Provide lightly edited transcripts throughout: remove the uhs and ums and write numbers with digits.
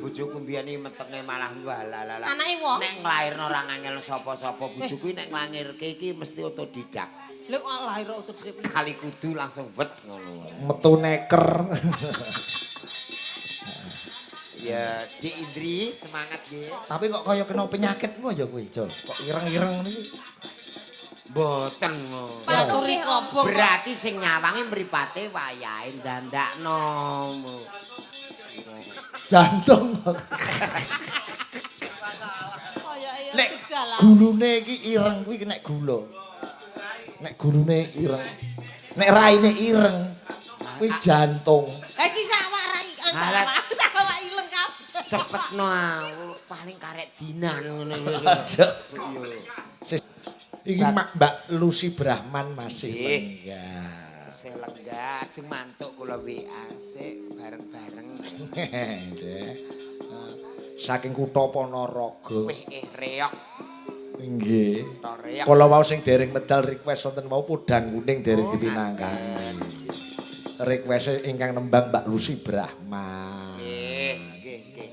Bojoku mbiyen iki metenge malah walalala. Anake wong. Nek nglairno ora ngangel sapa-sapa, bojoku nek nglangirke iki mesti otodidak. Lho kok lahir otodidak. Kali kudu langsung wet ngono. Metu neker. Ya, Dik Indri semangat nggih. Tapi kok kaya kena penyakit ngono ya kuwi, Jo. Kok ireng-ireng ngono iki. Mboten. Paturi kobong. Berarti sing nyawangi mripate wayahe ndandakno. Jantung. Kaya ya Nek gejala. gulune iki ireng kuwi nek gula. Nek gulune ireng. Nek raine ireng kuwi jantung. Lah iki sawak rai, Alah. sawak, sawak ileng kabeh. Cepetno aku paling karek dinan ngono lho. Aja. Iya. Iki Mbak Lucy Brahman masih Nggih. lenggah. Isih lenggah, ajeng mantuk kula WA sik bareng-bareng. Nggih. Saking kutha Ponorogo. Wih, reok, Nggih. to reok. Kala wau sing dereng medal request wonten wau podang kuning dereng Oh, dipinangkani. Request ingkang nembang Mbak Lucy Brahman. Nggih, nggih, nggih.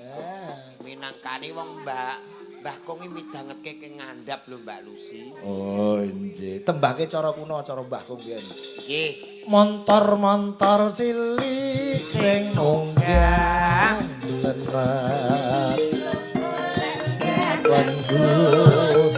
Minangkani wong Mbak Mbah Kung iki midhangetke ke ngandhap lho Mbak Lucy. Oh, nggih. Tembangke cara kuno cara Mbah Kung biyen. Nggih. Montor-montor cilik sing nunggah lerat. Lenggut.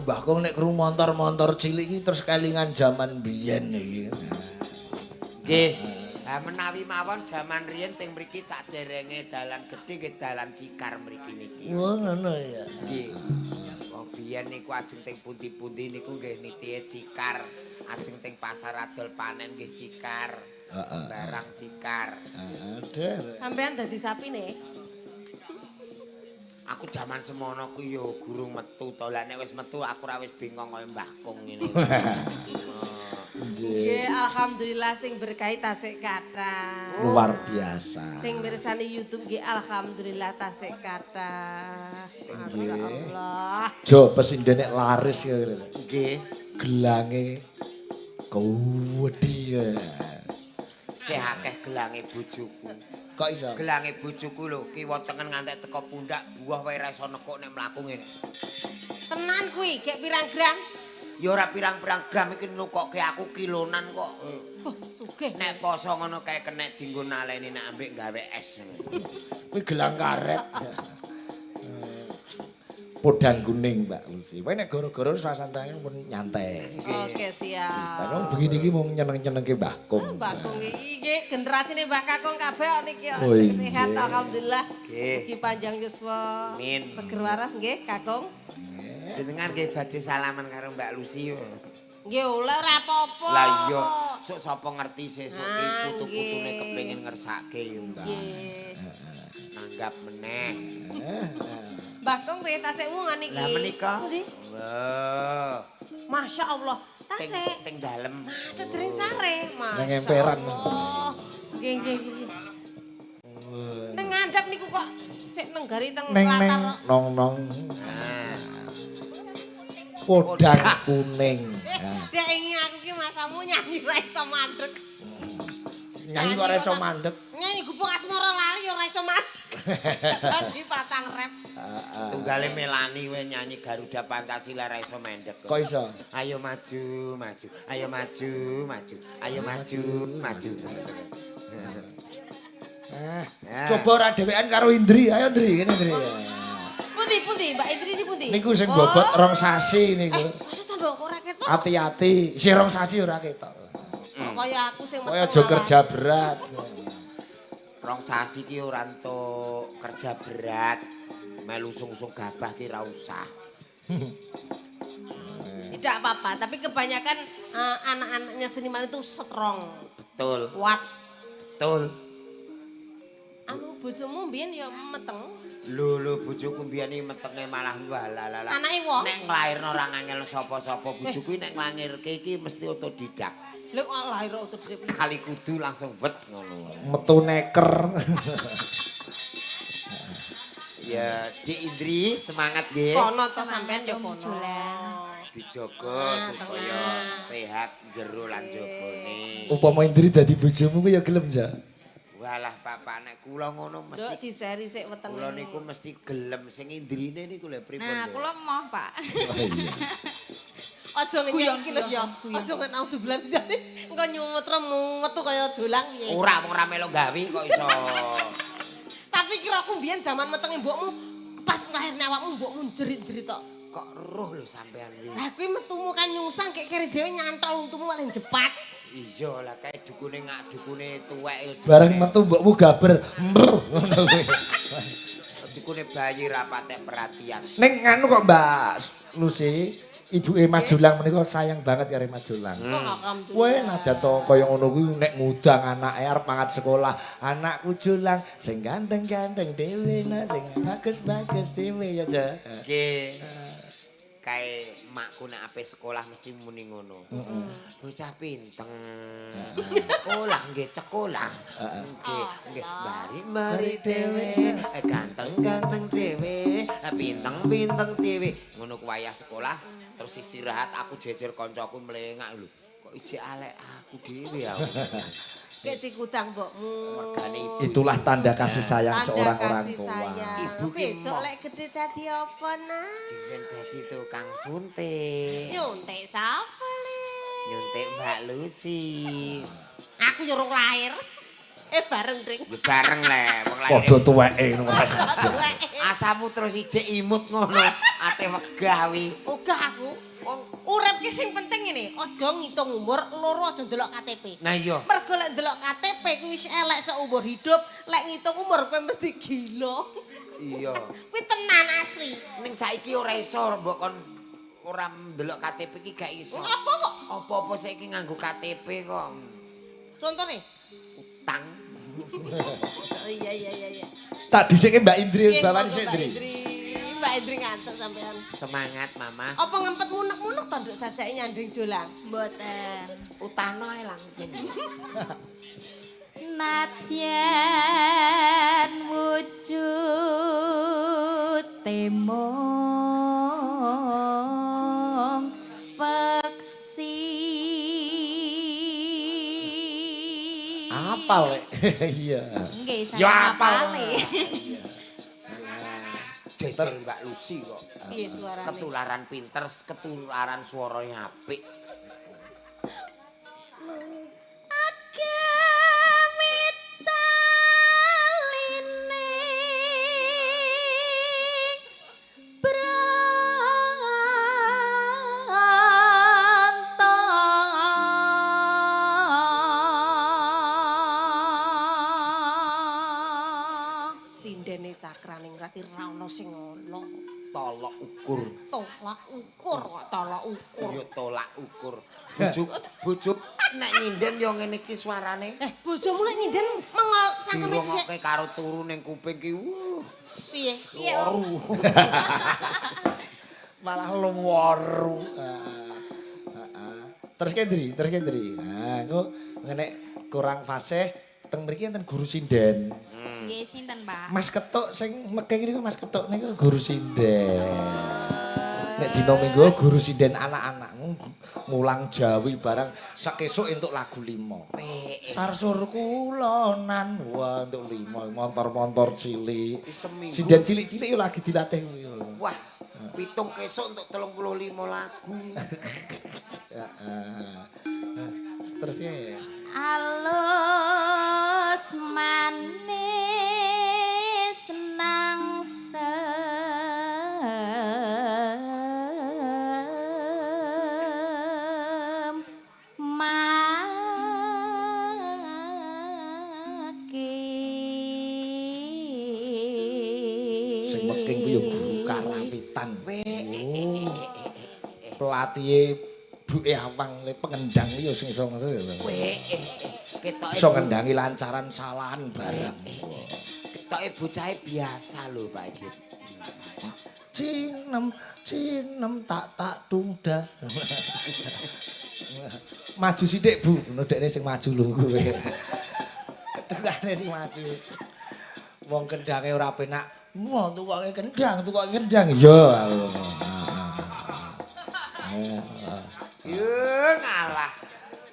Mbah Kung nek krungu montor-montor cilik iki terus kelingan jaman biyen iki. Nggih. Lah menawi mawon jaman riyen teng mriki saderenge dalan gedhe nggih dalan cikar mriki niki. Wah, ngono ya. Nggih. Wong biyen niku ajeng teng pundi-pundi niku nggih nitihe cikar, ajeng teng pasar adol panen nggih cikar. Sembarang cikar. Heeh, Sampean dadi sapine? Aku jaman semono ku ya gurung metu to. Lah nek wis metu aku ora wis bengkong kaya Mbah Kung ngene. Nggih, alhamdulillah sing berkahi tasik kathah. Luar biasa. Sing mirsani YouTube nggih alhamdulillah tasik kathah. Masyaallah. Jo pesindene nek laris ya. Nggih. Gelange kuwedi. Sih akeh gelange bojoku. Kok iso? Gelange bojoku lho, kiwa tengen ngantek teko pundak, buah wae ra iso nekuk nek mlaku ngene. Tenan kuwi, gek pirang gram? Ya ora pirang-pirang gram iki nukokke aku kilonan kok. Oh, sugih. Nek poso ngono kae kenek dienggo naleni nek ambek gawe es ngono. Kuwi gelang karet. Podang kuning Mbak Lucy. Kowe nek goro-goro suasanane pun nyantai. Oke, siap. Padahal begini iki mung nyeneng-nyenengke Mbah Kung. Mbak Kung iki nggih generasine Mbah Kakung kabeh kok niki kok. Oh, Sing sehat iya. alhamdulillah. Nggih. Mugi panjang yuswa. Amin. Seger waras nggih Kakung. Jenengan nggih badhe salaman karo Mbak Lucy. Nggih oleh ora apa-apa. Lah iya, sok sapa ngerti sesuk ki Ah, putu-putune nggih. kepengin ngersake yo Mbak. Nggih. Nanggap meneh. Mbah Kung teh tasik wungan niki. Lah menika. Pundi? Wah. Masya Allah. Teng Tasik. teng dalem. Masa dereng sare. Masya Nang emperan. Allah. Nggih nggih nggih. Nang ngandhap niku kok sik nenggari teng Neng neng latar. nong nong. Nah, Podang kuning. Nah, Dek ingin aku ki masamu nyanyi ora iso mandek. Nyanyi kok ora iso mandek. Nyanyi gubuk asmara lali ya ora iso mandek. Dadi patang rep. Tunggale Melani we nyanyi Garuda Pancasila ra iso mendek. Kok iso? Ayo maju, maju. Ayo maju, maju. Ayo maju, maju. Coba ora dhewean karo Indri. Ayo Indri, kene Indri. Pundi pundi Mbak Indri ini pundi? Niku sing bobot rong sasi niku. Masa tondo kok ora ketok? Hati-hati, isih rong sasi ora ketok. Kok kaya aku sing Kaya aja kerja berat. Rong sasi ki ora entuk kerja berat. Melu usung-usung gabah ki ra usah. Tidak apa-apa, tapi kebanyakan anak-anaknya seniman itu strong, Betul, kuat. Betul. Anu bojomu mbiyen ya meteng. Lho lho bojoku mbiyen iki metenge malah walalala. Anake wong. Nek nglairno ora ngangel sapa-sapa, bojoku nek nglangirke iki mesti otodidak. Lho kok lahir otodidak. Kali kudu langsung wet ngono. Metu neker. Ya, Dik Indri semangat nggih. Kono to sampean ya kono. Dijaga supaya sehat jero lan jabane. Upama Indri dadi bojomu ku ya gelem, Ja. Walah bapak nek kula ngono Nduk mesti diseri sik wetenge. kula niku mesti gelem sing Indrine niku lho pripun. Nah, kula moh, Pak. Oh iya. Aja ngenyek iki lho ya. Aja ngen audubillahi mindzalik. Engko nyumutra metu kaya jolang piye. Ora wong ora melu gawe kok iso. Tapi kira aku mbiyen jaman metenge mbokmu pas nglahirne awakmu mbokmu jerit-jerit tok. Kok roh lho sampean kuwi. Lah kuwi metumu kan nyungsang kek kere dhewe nyantol untumu paling jepat. Iya lah kae dukune ngak dukune tuwek. Bareng metu mbokmu gaber. Mrr ngono kuwi. Dukune bayi ra patek perhatian. Ning nganu kok Mbak Lucy, ibuke Mas Jolang menika sayang banget karo Mas Jolang. Kok alhamdulillah. Kowe nadyan to kaya ngono kuwi nek ngudang anake arep mangkat sekolah, anakku Jolang sing ganteng-ganteng dhewe nah sing bagus-bagus dhewe ya, Ja. Nggih. Kae makku nek ape sekolah mesti muni ngono. Bocah pinteng. Sekolah nggih sekolah. Nggih, nggih bari-bari dhewe, ganteng-ganteng dhewe, pinteng-pinteng dhewe. Ngono ku wayah sekolah terus istirahat aku jejer kancaku mlengak lho. Kok ijek alek aku dhewe ya. Kek dikudang mbokmu. Mergane ibu. Itulah tanda kasih sayang Tanda seorang orang kasih tua. sayang. Ibu ki besok moh. lek gede dadi apa nak? Jeneng dadi tukang suntik. Nyuntik sapa le? Nyuntik Mbak Lucy. Aku yo rong lahir. Bareng ding. Ya bareng le, wong lahir. Padha tuweke ngono Mas. Asamu terus ijek imut ngono, ate wegah wi. Ogah aku. Wong Urip ki sing penting ngene, aja ngitung umur, loro aja ndelok KTP. Nah iya. Mergo lek ndelok KTP kuwi wis elek seumur hidup, lek ngitung umur kowe mesti gila. Iya. Kuwi tenan asli. Ning saiki ora iso mbok kon ora ndelok KTP iki gak iso. Apa kok? Apa-apa saiki nganggo KTP kok. Contone? Utang. Oh iya iya iya iya. Tak dhisikke Mbak Indri Nggih, bawani monggo, sik Mbak Indri. Indri. Mbak Indri ngantuk sampean. Semangat Mama. Apa ngempet munek-munek to nduk sajake nyanding jolang? Mboten. Utano ae langsung. Nadyan wujud temong peksi. Apal lek. Iya. Nggih, Ya saya apal. apale. Jejer Mbak Lucy kok. Piye suarane? Ketularan pinter, ketularan suarane apik. Agamitaline Branto. Sindene cakraning rati ra ono sing ngono. Tolok ukur. Tolak ukur kok tolak ukur. Yo tolak ukur. Bojo bojo nek nyinden yo ngene iki suarane. Bojomu lek nyinden mengol cangkeme dhisik. Dirungokke karo turu ning kuping ki. Wuh. Piye? Piye, Om? Loru. Malah luwaru. Heeh. Terus ke Indri, terus ke Indri. Nah, engko nek kurang fasih teng mriki enten guru sinden. Nggih, sinten, Pak? Mas Ketuk sing mekeng niku Mas Ketuk niku guru sinden. Nek dina Minggu guru sinden anak-anak ngulang Jawi barang sak esuk entuk lagu 5. Sarsur kulonan wah entuk 5 montor-montor cilik. Seminggu. Sinden cilik-cilik yo lagi dilatih kuwi. Wah, pitung kesuk untuk 35 lagu. Heeh. Terus ya. Alus manis nang sem make. Sing mekik Mekeng kuwi ya guru karawitan. Pelatihe Buke Awang le pengendang iki ya sing iso ngono ya. Ketoke Iso ngendangi lancaran salahan barang. Ketoke bocahe biasa lho, Pak Git. Cinem, cinem tak tak tungda. Maju sithik, Bu. Ngono dekne sing maju lho kowe. Ketengane sing maju. Wong kendange ora penak. Wah, tukoke kendang, tukoke kendang. Iya. Yo ngalah.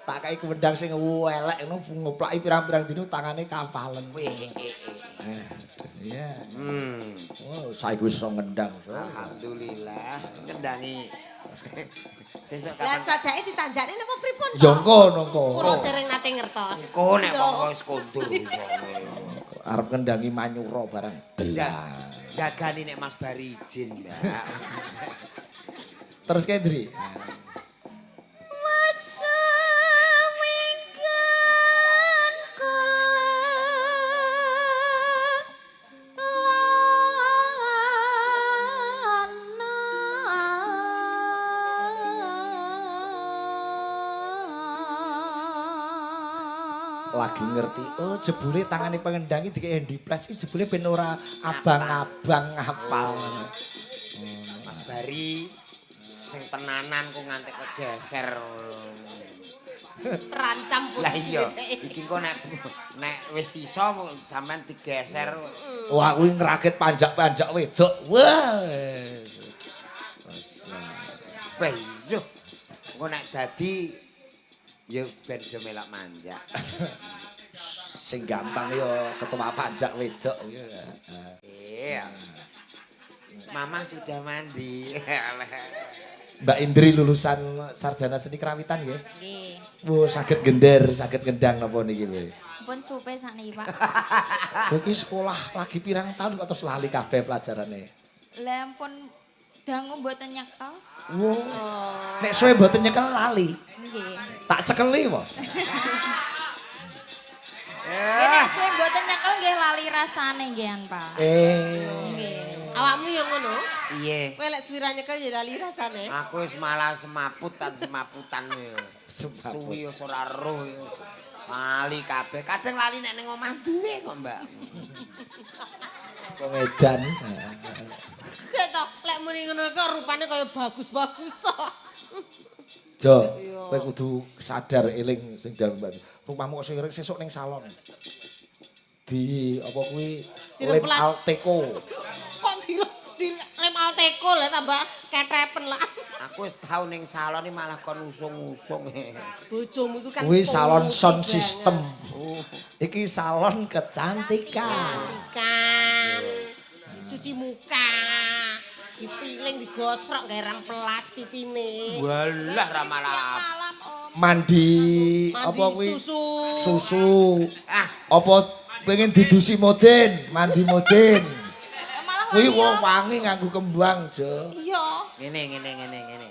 Tak kai kendang sing elek ngono ngoplaki pirang-pirang dino tangane kampalen. Weh. Iya. Oh, saiki wis iso ngendang. Alhamdulillah ngendangi. Sesuk Lah kapan? sajake ditanjakne napa pripun? Ya engko nengko. Kula dereng nate ngertos. Engko nek wong wis kondur iso. Arep ngendangi Manyura barang. Belah. Jagani nek Mas Bari izin, Mbak. Terus Kendri. Mesewinggan kula lana. Lagi ngerti, oh jebule tangane pengendang iki dikek handiplas iki jebule ben ora abang-abang ngapal. Mas Bari sing tenanan ku nganti kegeser. Terancam Lah posisine iya, dhek. iki engko nek nek wis iso sampean digeser. Wah, kuwi ngrakit panjak-panjak wedok. Wah. Wah iya. Engko nek dadi ya ben iso melok manjak. Sing gampang ya ketua panjak wedok kuwi. Iya. Mama sudah mandi. Mbak Indri lulusan sarjana seni kerawitan nggih. Nggih. Wo saged gender, saged ngendang napa niki kowe? Pun supe sakniki, Pak. Kowe iki sekolah lagi pirang tahun kok terus lali kabeh pelajarane? Lah pun dangu mboten nyekel. Wo. Nek suwe mboten nyekel lali. Nggih. Tak cekeli po. Nggih nek suwe mboten nyekel nggih lali rasane nggih, Pak. Nggih. Awakmu yo ngono. Piye? Kowe lek suwira nyekel ya lali rasane. Aku wis malah semaputan semaputan. Suwi wis ora roh. Lali kabeh. Kadang lali nek ning omah duwe kok, Mbak. Wong edan. Gak to, lek muni ngono kok rupane kaya bagus-bagus kok. Jo, kowe kudu sadar eling sing ndang Mbak. Rumahmu kok sing sesuk ning salon. Di apa kuwi lem Diremplas. Alteco. Kok di lem Alteco lah tambah ketepen lah. Aku wis tau ning salon iki malah kon usung-usung. Bojomu iku kan Kuwi salon putih sound banget. system. Iki salon kecantikan. Kecantikan. Cuci muka. Dipiling, digosrok gawe rampelas pipine. Walah ra malah. Siang malam, Om. Mandi Mandi apa kuwi? susu. Susu. Ah, Apa pengen didusi modin, mandi modin. Malah Kuwi wangi, wong Om. wangi nganggo kembang, Jo. Iya. ngene ngene ngene ngene.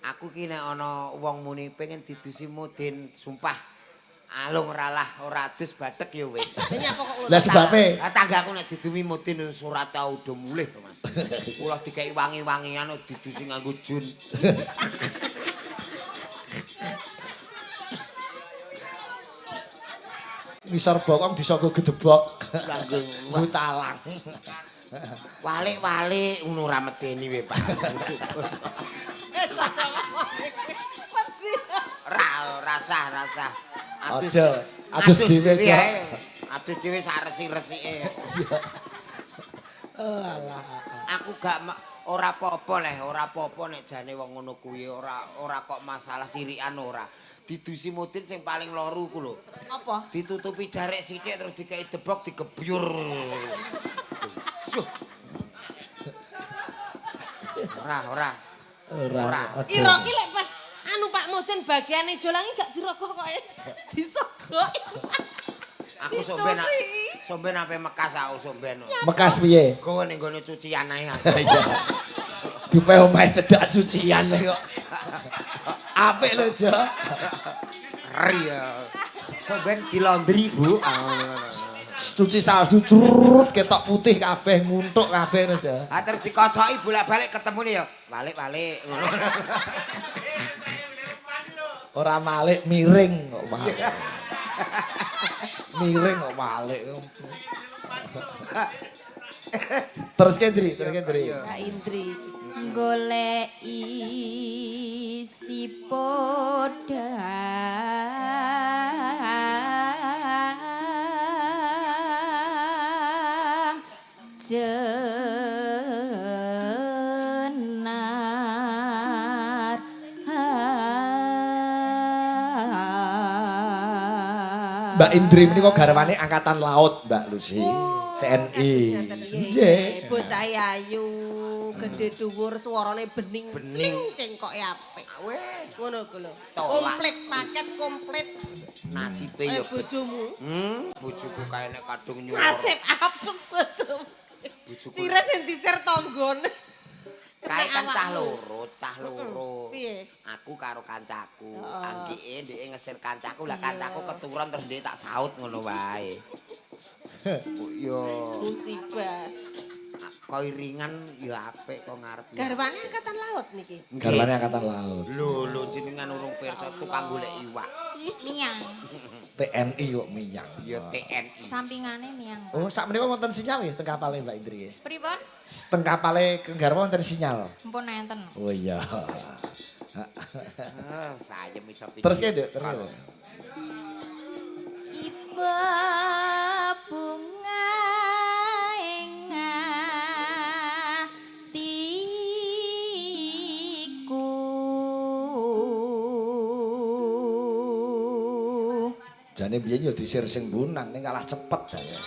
Aku ki nek ana wong muni pengen didusi mudin, sumpah alung ralah ora adus bathek ya wis. Lah nyapa kok ngono? Lah sebabe Lah tanggaku nek didumi mudin wis ora tau do mulih lho, Mas. Kula dikeki wangi-wangian didusi nganggo jun. Ngisor bokong disogo gedebok. Nganggo Nggo talang. Walik-walik ngono ora medeni we, Pak. Ora rasah rasah. Aja, adus dhewe, Jo. ae. Adus dhewe sak resi-resike. Oh alah. Aku gak ora apa-apa leh, ora apa-apa nek jane wong ngono kuwi ora ora kok masalah sirikan ora. Didusi mudin sing paling loro ku lho. Apa? Ditutupi jarik sithik terus dikei debok digebyur. Suh. Ora, ora. Ora. Ora. aja. Kira ki lek pas anu Pak Mudin bagiane jolangi gak dirogoh kok disogok. Aku somben Dicuci. Somben sampe Mekas aku somben. Mekas piye? Gowo ning gone cucian ae aku. Iya. Dupe omahe cedhak cucian kok. Apik lho, Jo. Ri ya. Somben di laundry, Bu. Cuci salju curut ketok putih kabeh nguntuk kabeh wis ya. Ha terus dikosoki bolak-balik ketemune ya. Balik-balik ngono. Ora malik miring kok malik. Miring kok malik. Terus Kendri, terus Kendri. Mbak Indri. Goleki si podang jenar. Mbak Indri menika garwane angkatan laut, Mbak Lucy. TNI. Nggih. Bocah ayu, gede dhuwur, suarane bening. Bening. Cengkoke apik. Weh, Ngono ku lho. Tolak. Komplit paket komplit. Nasibe ya. Bojomu. Bojoku kae nek kadung nyuwun. Nasib apes bojomu. Bojoku. Sire sing diser tanggane. Kae kan cah loro, cah loro. Piye? Aku karo kancaku, anggike ndeke ngesir kancaku, lah kancaku keturun terus ndeke tak saut ngono wae. Yo Musibah. Koiringan ya apik kok ngarep. Garwane angkatan laut niki. Garwane angkatan laut. Lho, lho jenengan urung pirsa tukang golek iwak. Miyang. TNI kok miyang. Ya TNI. Sampingane miyang. Oh, sak menika wonten sinyal nggih teng kapale Mbak Indri nggih. Pripun? Teng kapale garwa wonten sinyal. Mpun enten. Oh iya. Ah, sayem iso pikir. Terus ke, Nduk, terus. Iba bunga ing atiku. Jane biyen yo disir sing bunang ning kalah cepet ta ya.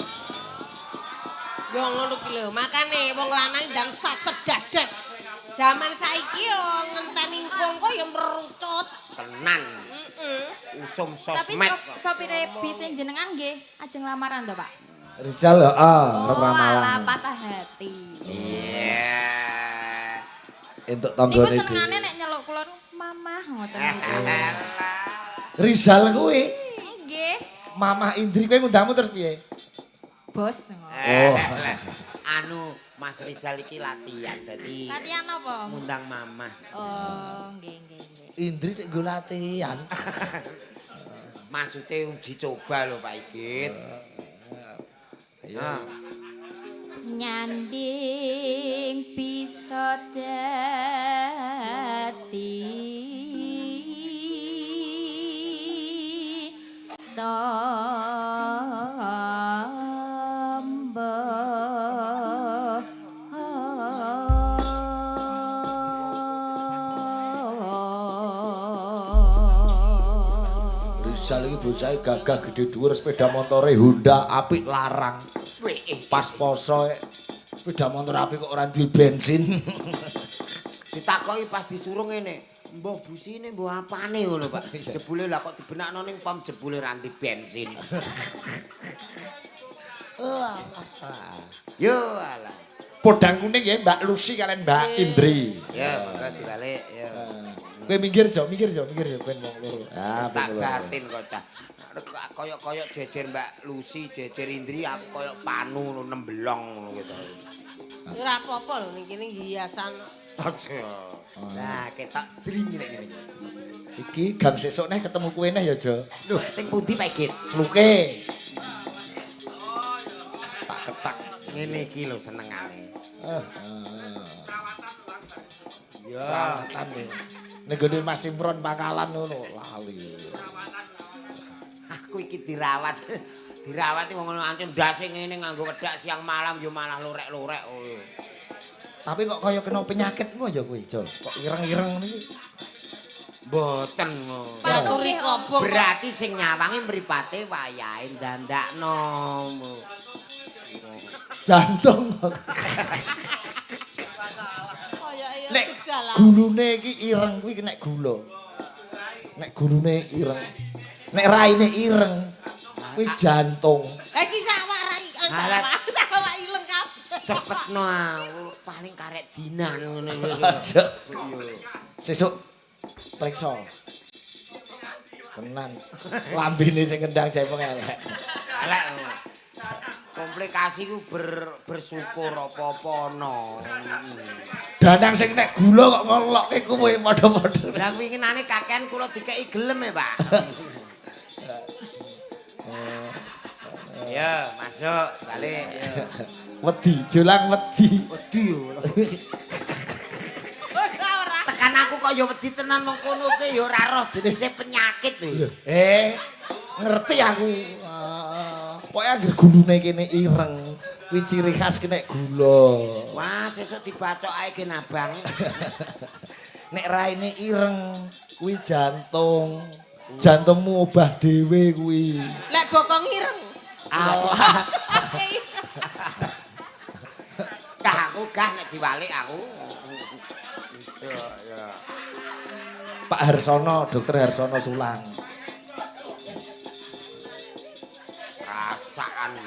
Yo ngono ki lho, makane wong lanang ndang sasedas-das. Jaman saiki yo ngenteni engko yo merucut. Tenan. Heeh. Usum Tapi sosmed. Sopire bis jenengan nggih ajeng lamaran to, Pak? Rizal heeh, arep Oh, alah ramalan. patah hati. Iya. Entuk Niku tanggane senengane dhewe. nek nyeluk kula niku mamah ngoten niku. Rizal kuwi Nggih, Mamah Indri kowe ngundangmu terus piye? bos. Oh. Anu Mas Rizal iki latihan dadi Latihan apa? ngundang mamah. Oh, nggih nggih nggih. Indri nek nggo latihan. Maksude uji coba lho Pak Igit. Ayo. Nyanding bisa dadi tombo. Rizal iki bocahe gagah gede dhuwur sepeda motore Honda apik larang. Weh, Pas poso sepeda motor apik kok ora duwe bensin. Ditakoki pas disuruh ngene, mbah busine mbah apane ngono Pak. Jebule lah kok dibenakno ning pom jebule ra ndi bensin. Yo alah. Podang kuning ya Mbak Lucy kalian Mbak Indri. Ya monggo dibalik ya. Kowe minggir Jo, minggir Jo, minggir Jo ben wong loro. Ah, Wis tak ben loro. batin kok cah. Koyok-koyok jejer Mbak Lucy, jejer Indri aku koyok panu ngono nembelong ngono gitu. Ora apa-apa lho niki kene hiasan. Aja. Nah, ketok jring nek ngene iki. Iki gang sesuk neh ketemu kowe neh ya Jo. Lho, sing pundi Pak Igit? Sluke. Tak ketak. Ngene iki lho senengane. Ya. Perawatan lho. Ning gone Mas Imron Pangkalan ngono lali. Aku iki dirawat. Dirawat wong ngono ancen ndase ngene nganggo wedak siang malam yo malah lorek-lorek. Tapi kok kaya kena penyakit ngono ya kowe, Jo. Kok ireng-ireng ngono iki. Mboten. Nggih, kobong. Berarti sing nyawangi mripate wayahe ndandakno. Jantung. Kaya Nek gejala. gulune iki ireng kuwi nek gula. Nek gulune ireng. Nek raine ireng kuwi jantung. Lah iki sawak rai, Alah. sawak, sawak ileng kabeh. Cepetno aku paling karek dinan ngono lho. Aja. Sesuk periksa. Tenan. Lambene sing kendang jepong elek. Elek. Komplikasi ku bersyukur apa-apa ana. Danang sing nek gula kok ngelokke kowe padha-padha. Lah winginane kakean kula dikeki gelem ya, Pak. Ya, masuk balik. Ya. Wedi, jolang wedi. Wedi yo. Ora ora. Tekan aku kok ya wedi tenan wong kono ki ya ora roh jenise penyakit lho. Ngerti aku. Pokoke anggere gulune kene ireng, kuwi ciri khas kene gula. Wah, sesuk dibacok ae gen abang. Nek raine ireng, kuwi jantung. Jantungmu obah dhewe kuwi. Lek bokong ireng. Alah. Gah aku gah nek diwalik aku. Bisa ya. Pak Harsono, Dokter Harsono Sulang. Rasaan.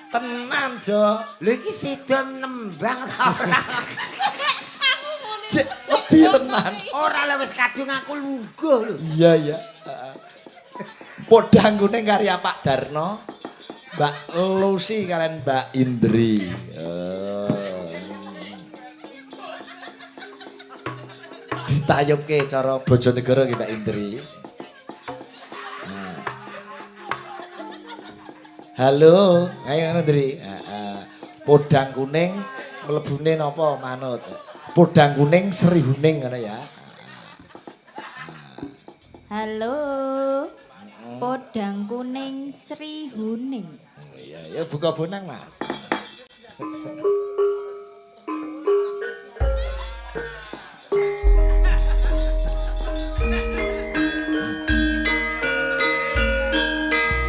Tenan, Jo. Lho iki sida nembang ta ora? Aku muni. Cek, wedi tenan. Ora lah wis kadung aku lungguh lho. Iya, iya. Heeh. Podang kuning karya Pak Darno, Mbak Lucy kalian Mbak Indri. Ditayubke cara Bojonegoro ki Mbak Indri. Nah. Halo, ayo ngono Indri. Heeh. Podang kuning mlebune napa manut? Podang kuning Sri Huning ngono ya. Halo. Podang kuning Sri Huning. Iya, ya buka bonang, Mas.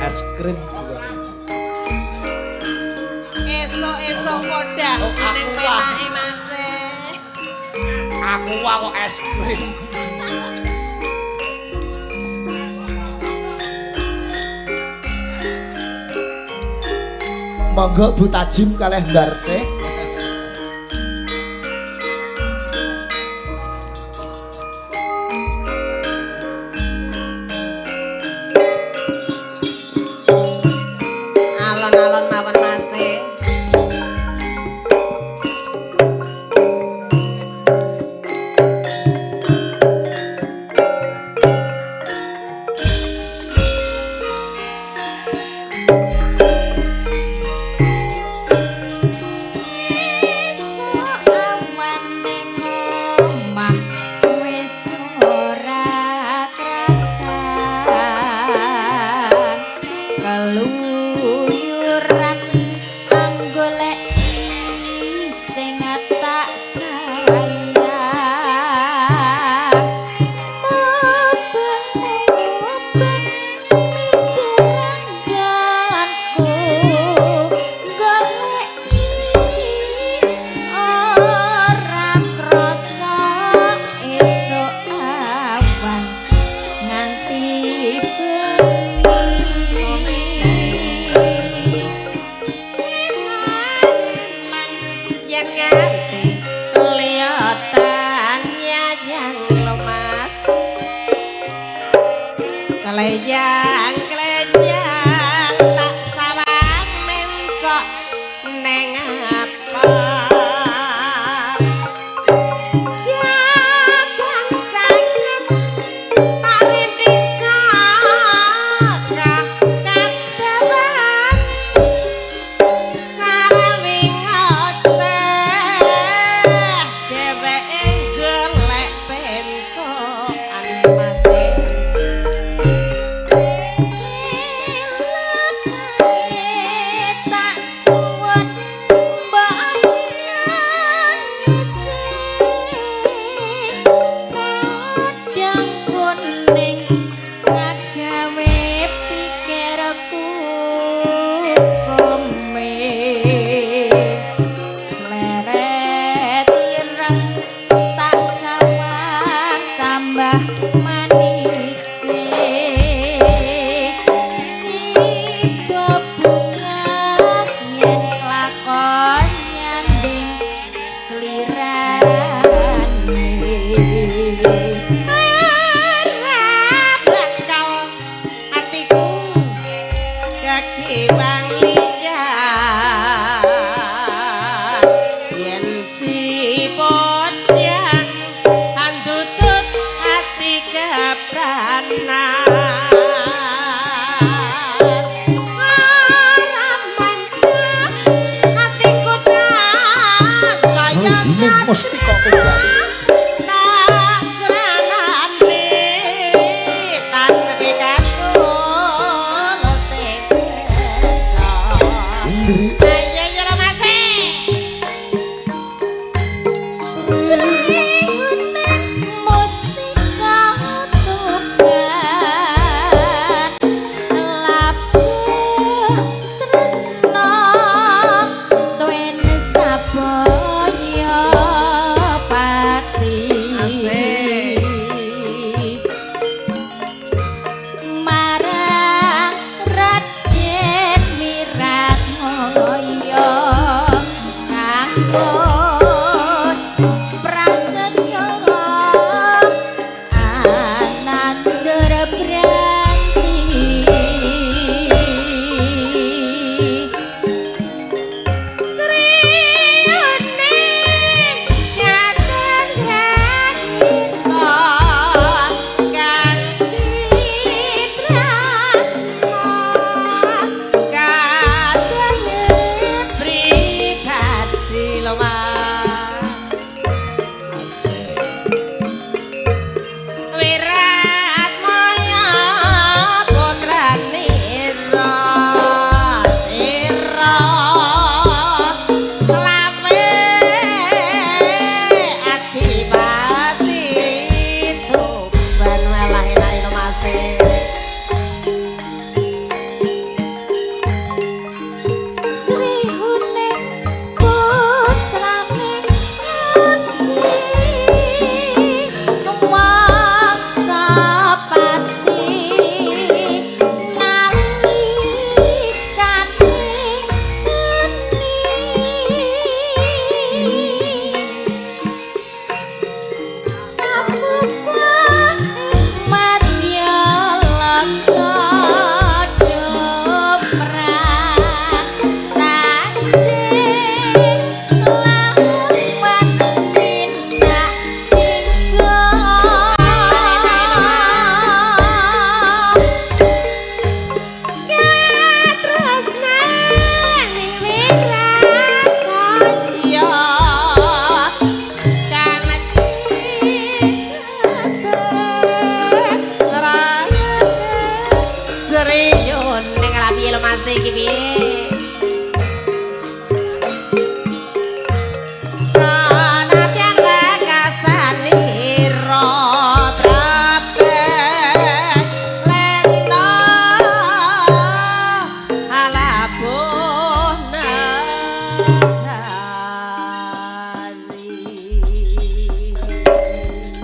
Es krim bukan. Esuk-esuk podang Oh, kuning aku lah. penake Mas. Aku kok es krim. Monggo Bu Tajim kalih Barsih. Alon-alon mawon Mas. Esuk awan ning omah wis ora krasan. Keluyuran anggoleki sing tak sayang. Mubeng-mubeng minderangganku goleki ora krasa esuk awan nganti bengi. Yen nganti kelihatan nyayang lo Mas. Kelejang kelejang tak sawang mencok neng apa. Jagang cangkem tak rindu saka kadawan. Sarawi ngoceh dheweke golek pencokan Mas. Tak suwun podang kuning ngagawe pikirku kome. Sleret ireng tak sawang tambah manis. Tiba bunga yen lakon nyanding slirane. Ora bakal atiku Mustika Tuban. Tak sranane tan pikatun. Indri. Ayo ya Mas. Sri Huning Mustika Tuban labuh tresna tuen sabaya pati. Asik. Marang Raden Wiratmaya kanggo prasetyo anandur branti. Sri Huning Kang ditresna kadane pribadi lho Mas. Asik. Wiratmaya putrane Sira lawe adipati Tuban welah enak lho Mas. Sri Huning putrane Adi Waksapati nalikane geni kabuka madya laka prang tanding lawan minak jingga. Katresnane Wiratmaya kang Sri Huning lha piye lho Mas iki piye? Sanadyan lekasanira prapteng lena alabuh nagari.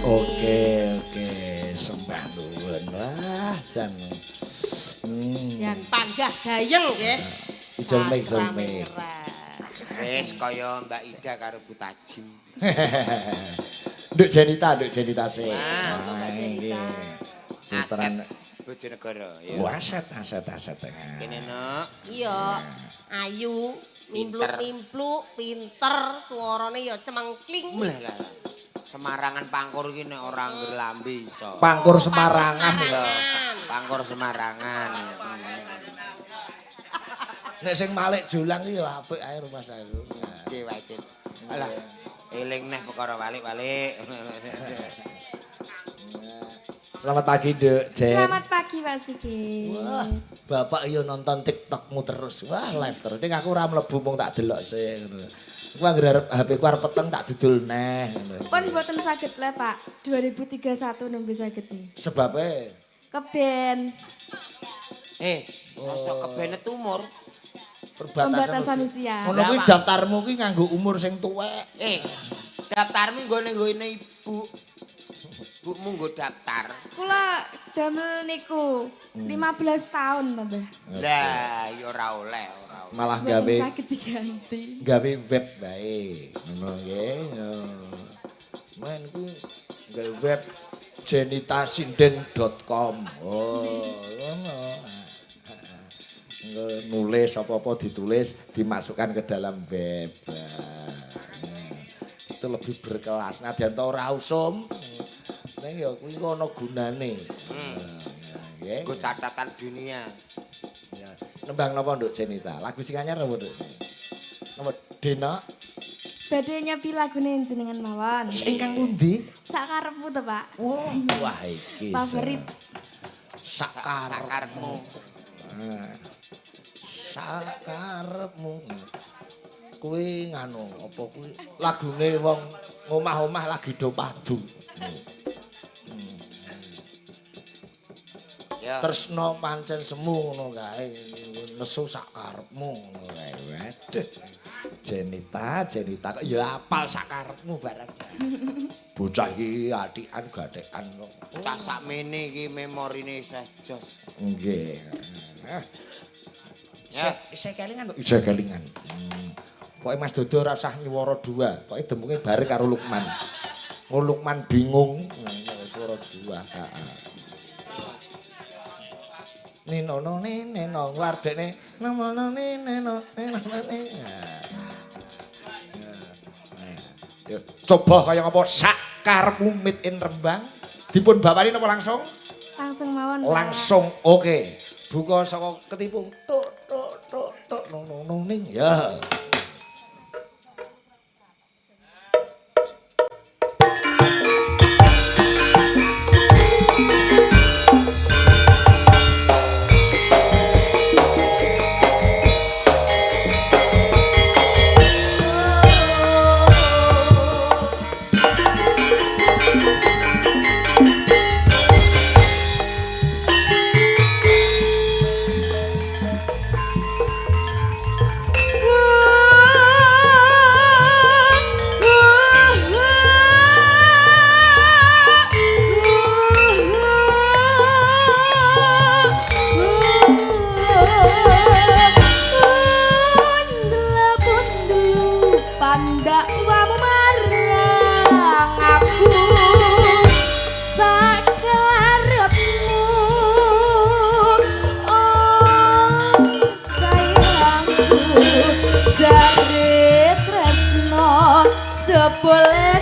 Oke, oke, sembah nuwun. Wah, jan. Jan panggah gayeng nggih. Ijol mik, ijol mik. Wis kaya Mbak Ida karo Bu Tajim. Nduk Jenita, Nduk Jenita sih. Wah, Wah, iki. Aset Putrane. Bojonegoro ya. Wah, aset, aset, aset. Kene nok. Iya, ayu, mimpluk-mimpluk, pinter, suarane ya cemengkling. Lah lah. Semarangan Pangkur iki nek ora ngger lambe iso. Pangkur Semarangan. Iya, Pangkur Semarangan. Nek sing Malik Jolang iki ya apik ae rumah saya. Iki wae iki. Alah, eling neh perkara walik-walik. Selamat pagi, Nduk Jen. Selamat pagi Pak Sigit. Wah, bapak iya nonton TikTokmu terus. Wah, live terus. Ning aku ora mlebu mung tak delok sih ngono. Aku anggere arep HP ku arep peteng tak dudul neh ngono. Pun mboten saged le Pak. 2031 nembe saged nih. Sebabe Keben Mosok kebenet umur. pembatasan usia. Ngono kuwi daftarmu kuwi nganggo umur sing tuwek. Daftarmu nggone nggone ibu. Ibumu nggo daftar. Kula damel niku 15 tahun tambah. Lah, ya ora oleh, ora oleh. Malah Mboten gawe saged diganti. gawe web wae. Ngono nggih. Men kuwi gawe web jenitasinden.com. Oh, ngono. Nulis apa-apa ditulis, dimasukkan ke dalam web. Nah, itu lebih berkelas. Nadyan ta ora usum. Ning ya kuwi ana gunane. Nggih. Nggo catatan dunia. Ya. Nembang napa Nduk Jenita? Lagu sing anyar napa Nduk? Napa Dena? Badhe nyepi lagune jenengan mawon. Ingkang pundi? Sakarepmu to, Pak. Wah, wah iki. Favorit. Sakarepmu. Sakarepmu. Kuwi nganu apa kuwi lagune wong ngomah-omah lagi do padu. Ya. Tresno pancen semu ngono kae, nesu sakarepmu ngono kae. Waduh. Jenita, Jenita kok ya apal sakarepmu bareng. Bocah iki atikan gathekan kok. Cah sakmene iki memorine isih jos. Nggih. Ya. Isih kelingan to? Isih kelingan. Pokoke Mas Dodo ora usah nyuwara dua, pokoke dempunge bareng karo Lukman. Oh Lukman bingung, suara dua. Heeh. Nino no nino wardene nono nino nino nino. Yo coba kaya ngapa sak karepmu mit in Rembang. Dipun bawani napa langsung? Langsung mawon. Pak. Langsung oke. Buka saka ketipung tuk tuk tuk tuk nung nung nung ning ya. Aku ora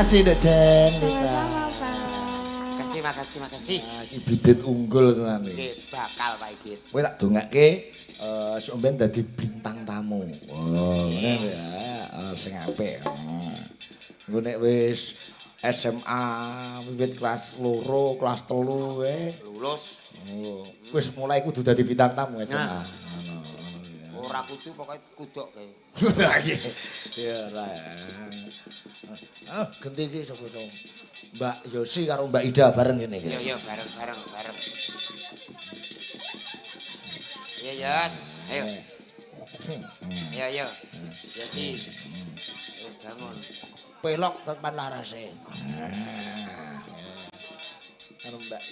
Makasih Nduk Jen. Sama-sama, Pak. Makasih, makasih, makasih. Nah, iki bibit unggul tenan iki. Nggih, bakal Pak Igit. Kowe tak dongake sok ben dadi bintang tamu. Oh, ngene ya. Sing apik. Engko nek wis SMA wiwit kelas 2, kelas 3 kowe Lulus. Oh, wis mulai kudu dadi bintang tamu SMA. Nah. Ngono. Ora kudu pokoke kudok kae. Ya ora. Ah, genti iki sapa sapa? Mbak Yosi karo Mbak Ida bareng ngene iki. Yo yo bareng bareng bareng. Iya, Yos. Ayo. Ayo, ayo. Yosi. Ayo bangun. Pelok tepan larase.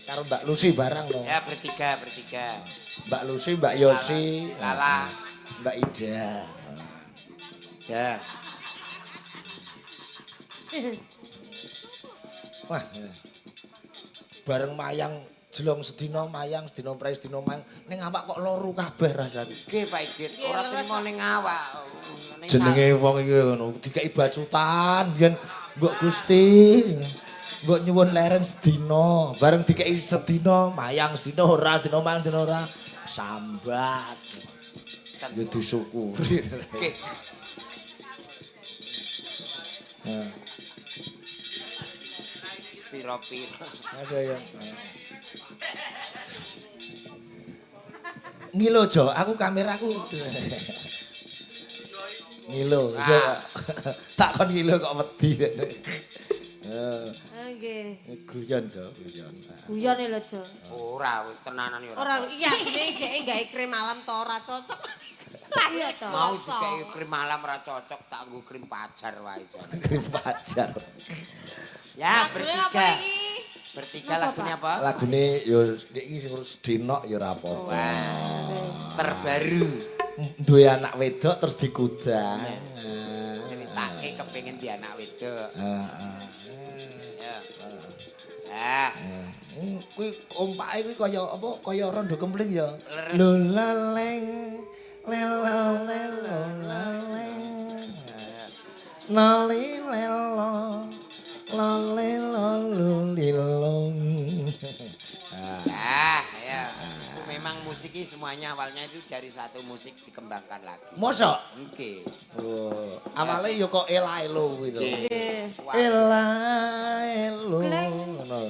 Karo Mbak Lucy bareng lho. Ya bertiga, bertiga. Mbak Lucy, Mbak Yosi, Lala. Mbak Ida. Ya. Wah. Bareng mayang jelong sedina mayang sedina prei sedina mayang ning awak kok loro kabeh rasane. Nggih, Pak Igit. Ora trimo ning awak. Ning Jenenge wong iki ngono, dikeki bacutan biyen mbok Gusti. Mbok nyuwun leren sedina, bareng dikeki sedina mayang sedina ora, dina mayang dina ora sambat. Ya disyukuri. Nggih. Nah, Piro-piro. ada ya. Ngilo Jo, aku kameraku. Ngilo, Ah. yo. Tak kon ngilo kok wedi. Nggih. Guyon Jo, guyon. Guyon lho, Jo. Ora wis tenanan ya Ora iya asline dhek gawe krim malam to ora cocok. Lah iya to. Mau dikeki krim malam ora cocok, tak nggo krim pajar wae jane. Krim pajar. Ya, Lagune apa bertiga. iki? Bertiga lagunya apa? Lagune yo iki sing urus denok ya ora apa-apa. Terbaru. Duwe anak wedok terus dikudang. Ceritake kepengin di anak wedok. Heeh. Ya. Ah, Kuwi ompake kuwi kaya apa? Kaya rondo kempling ya. Leres. Lola leng lelo lelo laleng. Nali lelo lale lolu lilong. ah, ya. Itu memang musik ini semuanya awalnya itu dari satu musik dikembangkan lagi. Mosok? Oke. Oh, awale ya kok ela elo kuwi to. Nggih. Ela elo ngono.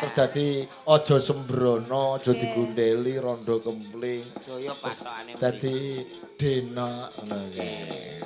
Terus dadi aja sembrono, aja digundeli rondo kempling. Daya patokane. Dadi denok ngono kae.